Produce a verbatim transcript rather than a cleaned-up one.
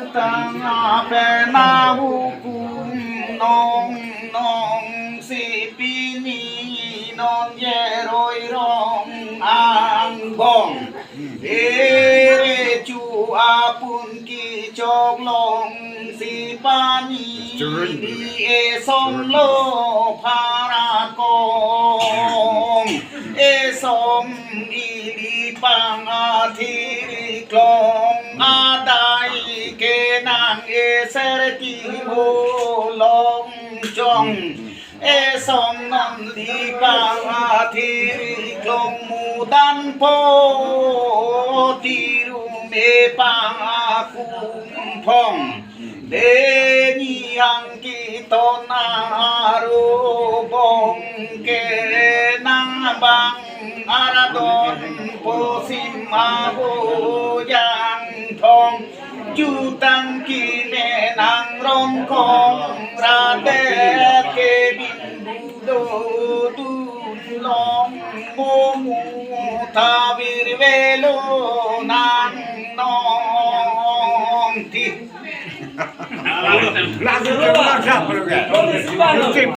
Tang apena hukum nong nong si pini non jeroi rong angbong. Ere chu apun kichok long si pani di esom lo pharakong. Esom ili pang athiri klong adai kenang eser ti mo long chong. Esom non li pang athiri klong mudan po tirum epang akum phong. Deni angki ton aro bong kenang bang aradon posim abo jang thong jutang kime nang rong kong radet ke bin budo dun long momu tawir velo nang nong ti. Lagu terkenal siapa lu, kan?